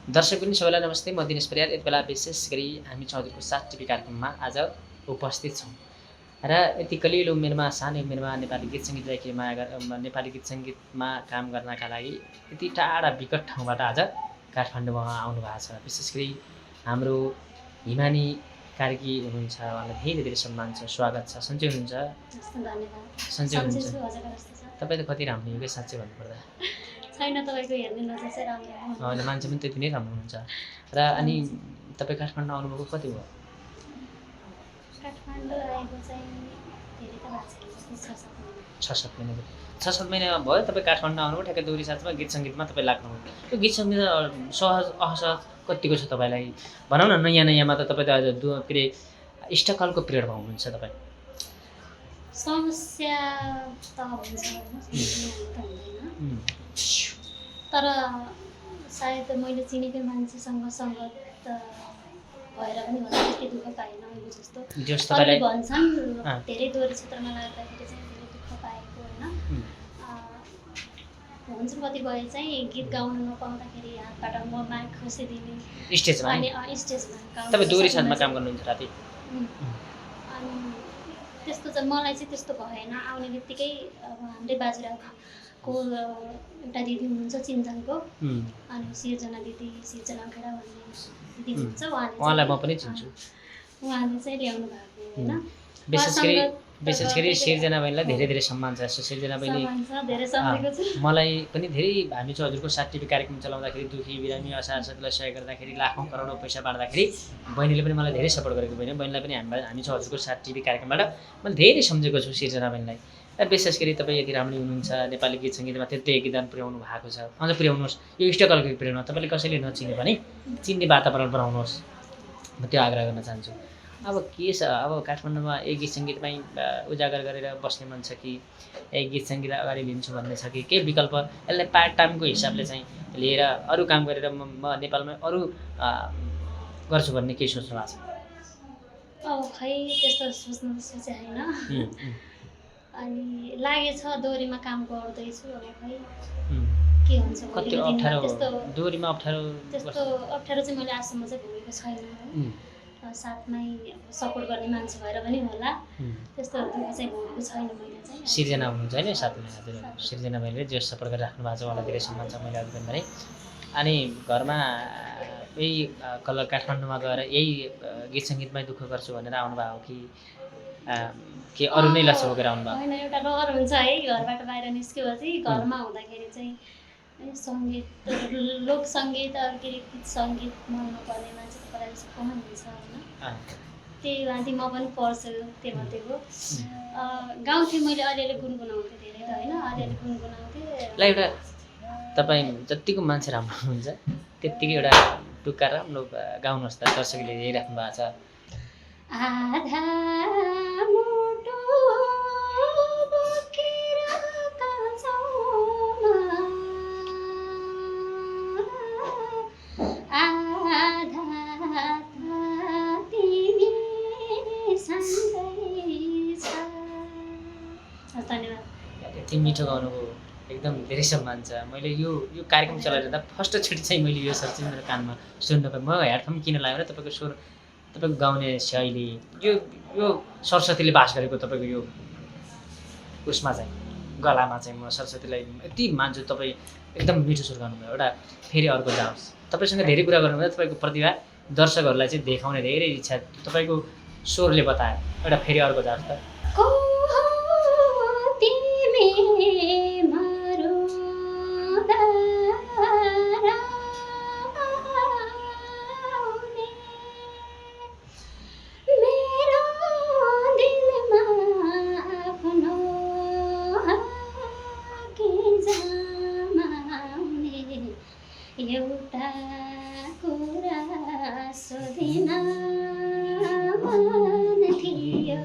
दर्शक पनि सबैलाई नमस्ते। म दिनेश परियार। यति बेला विशेष गरी हामी हजुरको साथ टिभी कार्यक्रममा आज उपस्थित छौँ र यति कलिलो उमेरमा सानो उमेरमा नेपाली गीत सङ्गीतलाई नेपाली गीत सङ्गीतमा काम गर्नका लागि यति टाढा विकट ठाउँबाट आज काठमाडौँमा आउनु भएको छ। विशेष गरी हाम्रो हिमानी कार्की हुनुहुन्छ, उहाँलाई धेरै धेरै सम्मान छ, स्वागत छ। सन्चै हुनुहुन्छ? सन्चै हुनुहुन्छ? तपाईँ त कति राम्रो हो क्या साँच्चै भन्नुपर्दा। छैन, तपाईँको हेर्ने नजर चाहिँ राम्रो होइन, मान्छे पनि त्यति नै राम्रो हुनुहुन्छ। र अनि तपाईँ काठमाडौँ आउनुभएको कति भयो? काठमाडौँ आएको चाहिँ धेरै त भएको छैन, 6-7 महिना भयो। 6-7 महिना भयो तपाईँ काठमाडौँ आउनुभयो। ठ्याक्कै दोहोरी साथमा गीत सङ्गीतमा तपाईँ लाग्नुभयो। त्यो गीत सङ्गीत सहज असहज कतिको छ तपाईँलाई? भनौँ न, नयाँ नयाँमा त तपाईँ त आज के अरे इष्टकालको पिरियडमा हुनुहुन्छ तपाईँ। समस्या त हुन्छ होइन, तर सायद मैले चिनेकै मान्छेसँग सङ्गत भएर पनि होला त्यति दुःख पाएन मैले जस्तो। अरूले भन्छन् धेरै दोहोरी क्षेत्रमा लाग्दाखेरि चाहिँ धेरै दुःख पाएको होइन। भन्छन् कतिपय चाहिँ गीत गाउन नपाउँदाखेरि हातबाट ममा खसिदिने स्टेजमा। अनि स्टेजमा तपाईँ दोहोरी साथमा काम गर्नुहुन्छ राति? अनि त्यस्तो चाहिँ मलाई चाहिँ त्यस्तो भएन। आउने बित्तिकै अब हाम्रै बाजुराको एउटा दिदी हुनुहुन्छ चिन्जानको, अनि सिर्जना दिदी, सिर्जना खेडा भन्ने दिदी हुनुहुन्छ, उहाँलाई म पनि चिन्छु। उहाँले चाहिँ ल्याउनु भएको होइन। विशेष गरी सिर्जना बहिनीलाई धेरै धेरै सम्मान छ। सिर्जना बहिनी मलाई पनि धेरै, हामी चाहिँ हजुरको साथ टिभी कार्यक्रम चलाउँदाखेरि दुःखी बिरामी असहायलाई सहयोग गर्दाखेरि लाखौँ करोडौँ पैसा बाँड्दाखेरि बहिनीले पनि मलाई धेरै सपोर्ट गरेको बहिनी। बहिनीलाई पनि हामी चाहिँ हजुरको साथ टिभी कार्यक्रमबाट मैले धेरै सम्झेको छु सिर्जना बहिनीलाई। र विशेष गरी तपाईँ यति राम्रो हुनुहुन्छ, नेपाली गीत सङ्गीतमा त्यति योगदान पुर्याउनु भएको छ। अझ पुर्याउनुहोस्, यो इष्टकलको पिरियडमा तपाईँले कसैले नचिने भने चिन्ने वातावरण बनाउनुहोस्, म त्यो आग्रह गर्न चाहन्छु। अब के छ, अब काठमाडौँमा एक गीत सङ्गीतमै उजागर गरेर बस्ने मन छ कि एक गीत सङ्गीत अगाडि लिन्छु भन्ने छ कि केही विकल्प यसलाई पार्ट टाइमको हिसाबले चाहिँ लिएर अरू काम गरेर म नेपालमा अरू गर्छु भन्ने केही सोच्नु भएको छ? अब खै त्यस्तो सोचे होइन। अनि लागेछ दोहोरीमा काम गर्दैछु, अब खै के हुन्छ। कति अप्ठ्यारो दोहोरीमा अप्ठ्यारो? त्यस्तो अप्ठ्यारो चाहिँ मैले आजसम्म चाहिँ भोगेको छैन। साथमै सपोर्ट गर्ने मान्छे भएर पनि होला त्यस्तो दुःख चाहिँ भोगेको छैन मैले चाहिँ। सिर्जना हुनुहुन्छ होइन साथमा? हजुर, सिर्जना बहिनीले जो सपोर्ट गरेर राख्नु भएको छ उहाँलाई धेरै सम्मान छ, मैले अघि पनि भने। अनि घरमा यही कलर काठमाडौँमा गएर यही गीत सङ्गीतमै दुःख गर्छु भनेर आउनुभएको हो कि अरू नै लक्ष्य बोकेर आउनुभएको? होइन, एउटा रहर हुन्छ है घरबाट बाहिर निस्केपछि। घरमा हुँदाखेरि चाहिँ सङ्गीत, लोक सङ्गीत, के अरे गीत सङ्गीत मन नपर्ने मान्छे त प्रायः जस्तो कमन हुन्छ होइन। त्यही माथि म पनि पढ्छु त्यो मध्येको। गाउँथेँ मैले, अलिअलि गुनगुनाउँथेँ, धेरै त होइन, अलिअलि गुनगुनाउँथेँ। ल एउटा तपाईँ जतिको मान्छे राम्रो हुनुहुन्छ त्यत्तिकै एउटा टुक्का राम्रो गाउनुहोस् त, दर्शकले हेरिराख्नु भएको छ। आधा मुटु बोकेर कान्छौमा, आधा तिमी सँगै छ। धन्यवाद। यति मिठो गाउनुको एकदम धेरै सम्मान छ। मैले यो कार्यक्रम चलाइरहँदा फर्स्टचोटि चाहिँ मैले यो स्वर चाहिँ मेरो कानमा सुन्न पाएँ। म हेडफोन किन लगायो भने तपाईँको स्वर, तपाईँको गाउने शैली, यो सरस्वतीले बास गरेको तपाईँको यो उसमा चाहिँ गलामा चाहिँ म सरस्वतीलाई यति मान्छु। तपाईँ एकदम मिठो स्वर गाउनुभयो। एउटा फेरि अर्को जाओस्, तपाईँसँग धेरै कुरा गर्नुभयो। तपाईँको प्रतिभा दर्शकहरूलाई चाहिँ देखाउने धेरै इच्छा तपाईँको स्वरले बतायो। एउटा फेरि अर्को जाओस् त। एउटा कुरा सोधिन मन थियो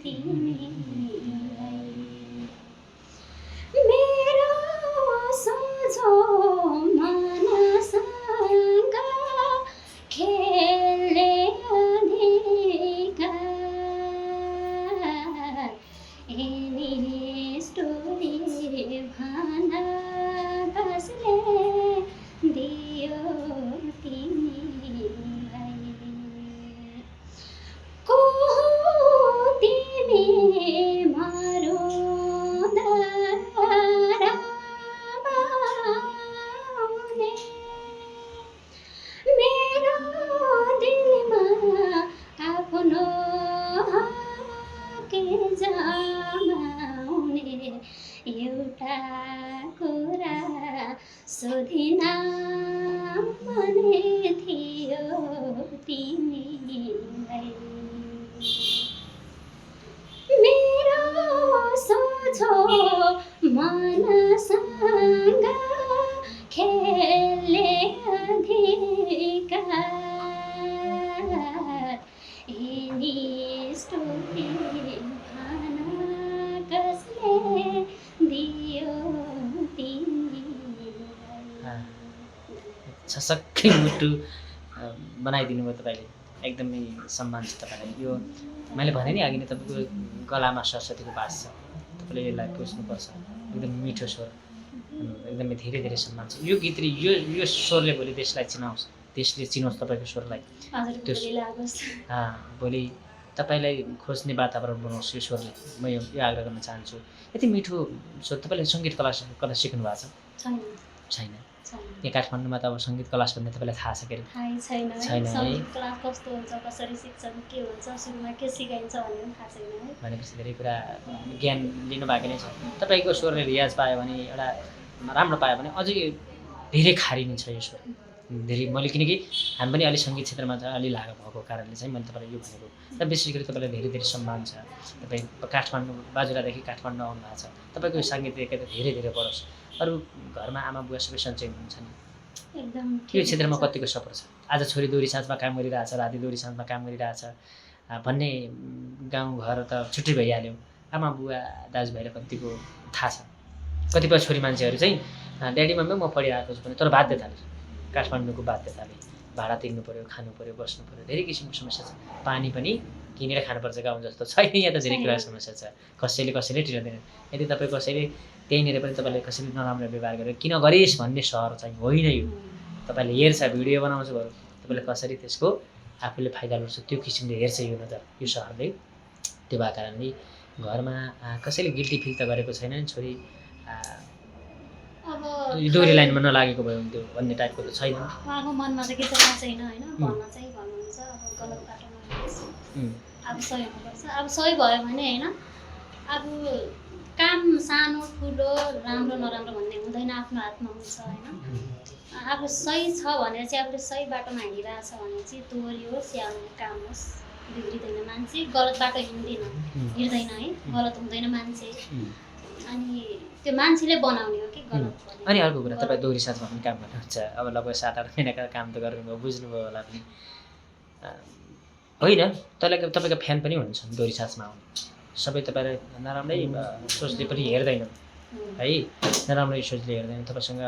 तिमीलाई, मेरो सोझो मनसँग खेल्ने अधिकार एनी स्टोरी भन कसले दियो भने थियो तिमीलाई मेरो सोझो मनसँग खेले अधिकार यिनी स्टोरी भन कसले दियो तिमीलाई। सशक्कै मुटु बनाइदिनु भयो तपाईँले, एकदमै सम्मान छ तपाईँलाई। यो मैले भने नि अघि नै तपाईँको गलामा सरस्वतीको बास छ, तपाईँले यसलाई बुझ्नुपर्छ। एकदम मिठो स्वर, एकदमै धेरै धेरै सम्मान छ। यो गीत यो स्वरले भोलि देशलाई चिनाओस्, देशले चिनोस् तपाईँको स्वरलाई। भोलि तपाईँलाई खोज्ने वातावरण बनाओस् यो स्वरले। म यो आग्रह गर्न चाहन्छु। यति मिठो स्वर। तपाईँले सङ्गीत कला सिक्नु भएको छ? छैन। यहाँ काठमाडौँमा त अब सङ्गीत क्लास भन्ने तपाईँलाई थाहा छ के? छैन है। क्लास कस्तो हुन्छ, कसरी सिक्छन्, के हुन्छ, सुरुमा के सिकाइन्छ भन्ने पनि थाहा छैन है। भनेपछि धेरै कुरा ज्ञान लिनुभएको नै छ। तपाईँको स्वरले रियाज पायो भने, एउटा राम्रो पायो भने अझै धेरै खारिने छ यो स्वर धेरै। मैले किनकि हामी पनि अलि सङ्गीत क्षेत्रमा चाहिँ अलि लागु भएको कारणले चाहिँ मैले तपाईँलाई यो भनेको। र विशेष गरी तपाईँलाई धेरै धेरै सम्मान छ। तपाईँ काठमाडौँ बाजुरादेखि काठमाडौँ आउनु भएको छ। तपाईँको साङ्गीतिक धेरै धेरै बढोस्। अरू घरमा आमा बुवा सबै सन्चै हुनुहुन्छ नि? एकदम। यो क्षेत्रमा कतिको सपोर्ट छ? आज छोरी दोहोरी साँझमा काम गरिरहेछ, राति दोहोरी साँझमा काम गरिरहेछ भन्ने गाउँघर त छुट्टै भइहाल्यो। आमा बुवा दाजुभाइलाई कतिको थाहा छ? कतिपय छोरी मान्छेहरू चाहिँ ड्याडी मम्मी म पढिरहेको छु भने, तर बाध्यताले, काठमाडौँको बाध्यताले भाडा तिर्नु पऱ्यो, खानु पऱ्यो, बस्नु पऱ्यो, धेरै किसिमको समस्या छ। पानी पनि किनेर खानुपर्छ गाउँ जस्तो छैन। यहाँ त धेरै कुरा समस्या छ। कसैले टिर्दैन। यदि तपाईँ कसैले त्यहीँनिर पनि तपाईँले कसैले नराम्रो व्यवहार गरेर किन गरिस् भन्ने सहर चाहिँ होइन यो। तपाईँले हेर्छ, भिडियो बनाउँछ भयो, तपाईँले कसरी त्यसको आफूले फाइदा लुट्छ त्यो किसिमले हेर्छ यो नजर, यो सहरले। त्यो भएको कारणले घरमा कसैले गिल्टी फिल त गरेको छैन नि छोरी दोहोरी लाइनमा नलागेको भयो हुन्थ्यो भन्ने टाइपको त छैन। उहाँको मनमा त के थाहा छैन होइन, भन्न चाहिँ भन्नुहुन्छ अब गलत बाटोमा अब सही हुनुपर्छ। अब सही भयो भने होइन, अब काम सानो ठुलो राम्रो नराम्रो भन्ने हुँदैन, आफ्नो हातमा हुन्छ होइन। आफू सही छ भने चाहिँ आफूले सही बाटोमा हिँडिरहेछ भने चाहिँ दोहोरी होस् या अन्य काम होस् बिग्रिँदैन। मान्छे गलत बाटो हिँड्दैन है, गलत हुँदैन मान्छे। अनि त्यो मान्छेले बनाउने हो कि गलत। अनि अर्को कुरा, तपाईँ दोहोरी साँझमा पनि काम गर्नुहुन्छ। अब लगभग 7-8 महिनाका काम त गर्नुभयो, बुझ्नुभयो होला पनि होइन? तपाईँको फ्यान पनि हुनुहुन्छ दोहोरी साँझमा आउने। सबै तपाईँलाई नराम्रै सोचले पनि हेर्दैनन् है, नराम्रै सोचले हेर्दैन। तपाईँसँग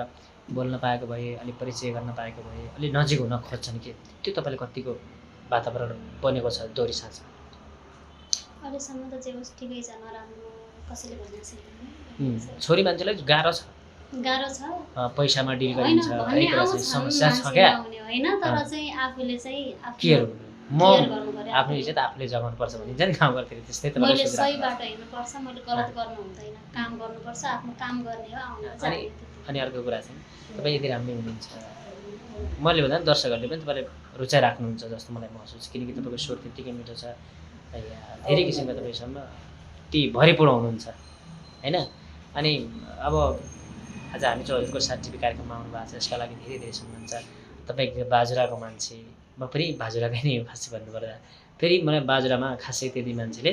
बोल्न पाएको भए, अलिक परिचय गर्न पाएको भए, अलिक नजिक हुन खोज्छन् कि त्यो तपाईँले कतिको वातावरण बनेको छ दोहोरी साँझमा? अहिलेसम्म त जे होस् ठिकै छ, नराम्रो कसैले भनेको छैन। छोरी मान्छेलाई गाह्रो छ पैसामा डिल गरिन्छ, समस्या छ क्या होइन? तर चाहिँ आफूले चाहिँ केयर म आफ्नो इज्जत आफूले जगाउनु पर्छ भनिन्छ नि गाउँघरतिर, त्यस्तै त मैले सही बाटो हिँड्नुपर्छ, मैले गलत गर्नु हुँदैन, काम गर्नुपर्छ, आफ्नो काम गर्ने हो आउनु चाहिँ। अनि अर्को कुरा चाहिँ तपाईँ यति राम्रै हुनुहुन्छ, मैले भन्दा दर्शकहरूले पनि तपाईँलाई रुचाइराख्नुहुन्छ जस्तो मलाई महसुस छ। किनकि तपाईँको स्वर त्यत्तिकै मिठो छ, धेरै किसिमका तपाईँसम्म ती भरिपूर्ण हुनुहुन्छ होइन? अनि अब आज हामी चाहिँ हजुरको 60 कार्यक्रममा आउनु भएको छ, यसका लागि धेरै धेरै सम्मान छ। तपाईँको बाजुराको मान्छे, म पनि बाजुराकै नै हो खासै भन्नुपर्दा। फेरि मलाई बाजुरामा खासै त्यति मान्छेले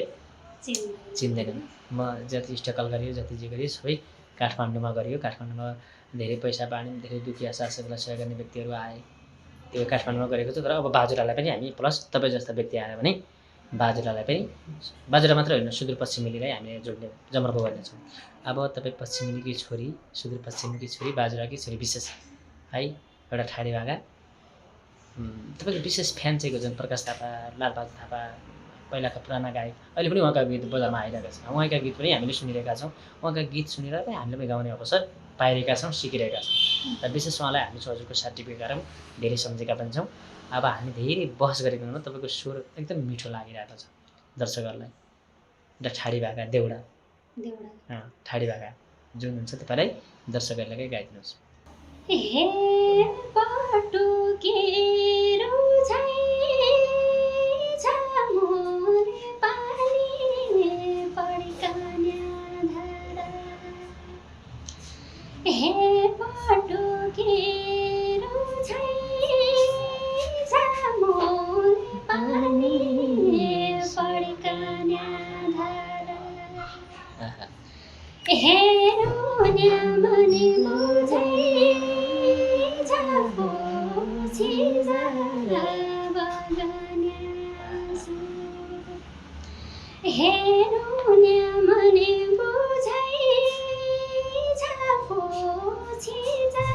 चिन्दैनन्। म जति स्ट्रगल गरियो, जति जे गरियो सबै काठमाडौँमा गरियो। काठमाडौँमा धेरै पैसा पायौँ, धेरै दुखिया साथीहरूलाई सहयोग गर्ने व्यक्तिहरू आए, त्यो काठमाडौँमा गरेको छ। तर अब बाजुरालाई पनि हामी प्लस तपाईँ जस्ता व्यक्ति आयो भने बाजुरालाई पनि, बाजुरा मात्र होइन सुदूरपश्चिमेलीलाई हामीले जोड्ने जमर्को गर्नेछौँ। अब तपाईँ पश्चिमेलीकी छोरी, सुदूरपश्चिमकी छोरी, बाजुराकी छोरी विशेष है, एउटा ठाडी भागा। तपाईँको विशेष फ्यान चाहिँ जन प्रकाश थापा, लालबहादुर थापा, पहिलाका पुराना गायक, अहिले पनि उहाँका गीत बजारमा आइरहेका छन्। उहाँका गीत पनि हामीले सुनिरहेका छौँ। उहाँका गीत सुनेर पनि हामीले पनि गाउने अवसर पाइरहेका छौँ, सिकिरहेका छौँ। र विशेष उहाँलाई हामी हजुरको सर्टिफिकेट कारण धेरै सम्झेका पनि छौँ। अब हामी धेरै बहस गरेको हुँदा तपाईँको स्वर एकदम मिठो लागिरहेको छ दर्शकहरूलाई। र ठाडी भाका देउडा ठाडी भाका जुन हुन्छ तपाईँलाई दर्शकहरूलाई गाइदिनुहोस्। हे बाटो के रोजाइ मोरे पानी पड्कान्या धारा, हे बाटो के रोजाइ छिजा बगान्यासु हेरौँ मने बुझाइ झापो छिजा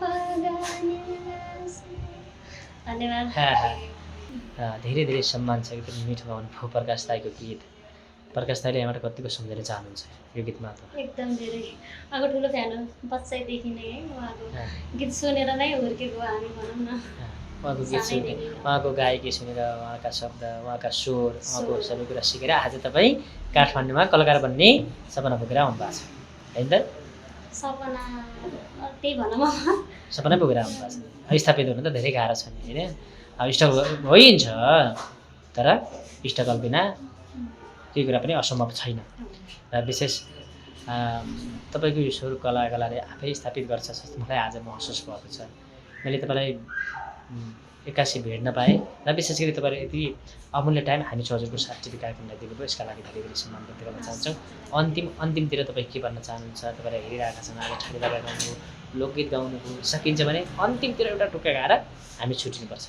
बगान्यासु। धन्यवाद। धेरै धेरै सम्मान छ। एकदम मिठो गाउनु भयो प्रकाश दाईको गीत। प्रकाश दाईले यहाँबाट कतिको सम्झिन चाहनुहुन्छ यो गीतमा? त एकदम धेरै अब ठुलो फ्यान हो बच्चैदेखि नै है उहाँको गीत सुनेर नै हुर्केको हामी भनौँ न। उहाँको गीत सुनेर, उहाँको गायकी सुनेर, उहाँका शब्द, उहाँका स्वर, उहाँको सबै कुरा सिकेर आज तपाईँ काठमाडौँमा कलाकार बन्ने सपना बोकेर आउनुभएको छ होइन त? सपना त्यही भनौँ सपना बोकेर आउनुभएको छ। स्थापित हुनु त धेरै गाह्रो छ नि होइन? अब स्ट्रगल होइन्छ तर स्ट्रगल बिना केही कुरा पनि असम्भव छैन। र विशेष तपाईँको यो स्वर कलाले आफै स्थापित गर्छ जस्तो मलाई आज महसुस भएको छ। मैले तपाईँलाई एक्कासी भेट्न पाएँ र विशेष गरी तपाईँले यति अमूल्य टाइम हामी हजुरको सार्टिफिकेट कार्यक्रमलाई दिनुभयो, यसका लागि धेरै धेरै सम्मान व्यक्त गर्न चाहन्छौँ। अन्तिमतिर तपाईँ के भन्न चाहनुहुन्छ? तपाईँलाई हेरिरहेका छन्, आज ठाडी लगाएर गाउनु, लोकगीत गाउनु सकिन्छ भने अन्तिमतिर एउटा टुक्का गाएर हामी छुट्टिनुपर्छ।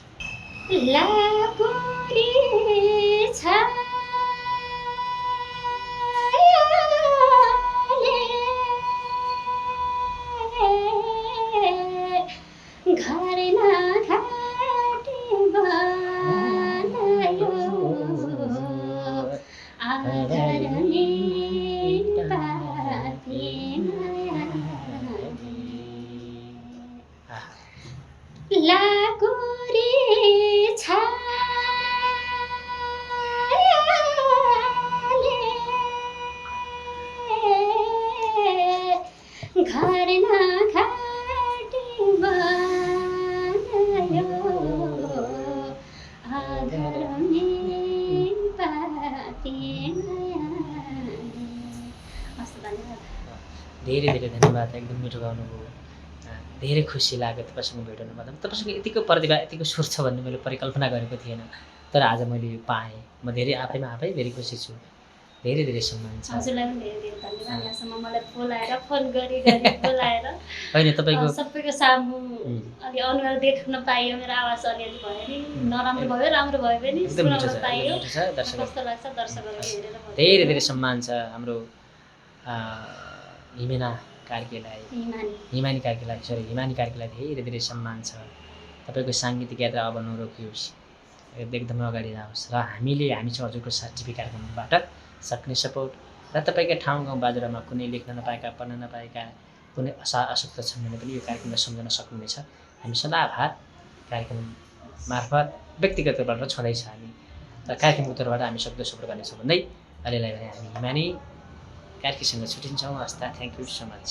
धेरै धेरै धन्यवाद। एकदम मिठो गाउनुभयो। धेरै खुसी लाग्यो तपाईँसँग भेट हुनु पर्दा। तपाईँसँग यतिको प्रतिभा, यतिको स्वर छ भन्ने मैले परिकल्पना गरेको थिएन, तर आज मैले यो पाएँ। म धेरै आफैमा आफै धेरै खुसी छु। धेरै धेरै सम्मान छ। हजुरलाई पनि धेरै धेरै धन्यवाद। यहाँसम्म मलाई बोलाएर फोन गरी बोलाएर होइन तपाईँको सबैको सामु अलि अनुहार देख्न पाइयो, मेरो आवाज अलिअलि भयो नि, नराम्रो भयो राम्रो भयो भने सुनाउन पाइयो। कस्तो लाग्छ दर्शकहरूले हेरेर? धेरै धेरै सम्मान छ। हाम्रो हिमानी कार्कीलाई धेरै धेरै सम्मान छ। तपाईँको साङ्गीतिक यात्रा अब नरोकियोस्, एकदम अगाडि जाओस् र हामी चाहिँ हजुरको सार्टिफिकेट कार्यक्रमबाट सक्ने सपोर्ट र तपाईँका ठाउँ गाउँ बाजुरामा कुनै लेख्न नपाएका, पढ्न नपाएका कुनै आसक्त छन् भने पनि यो कार्यक्रमलाई सम्झन सक्नुहुनेछ। हामी सदाभार कार्यक्रम मार्फत व्यक्तिगत तौरबाट छँदैछ हामी, र कार्यक्रमको तौरबाट हामी सक्दो सपोर्ट गर्नेछौँ भन्दै अहिलेलाई भने हामी हिमानी कार्कीसँग छुट्टिन्छौँ। हस्ता, थ्याङ्क यू सो मच।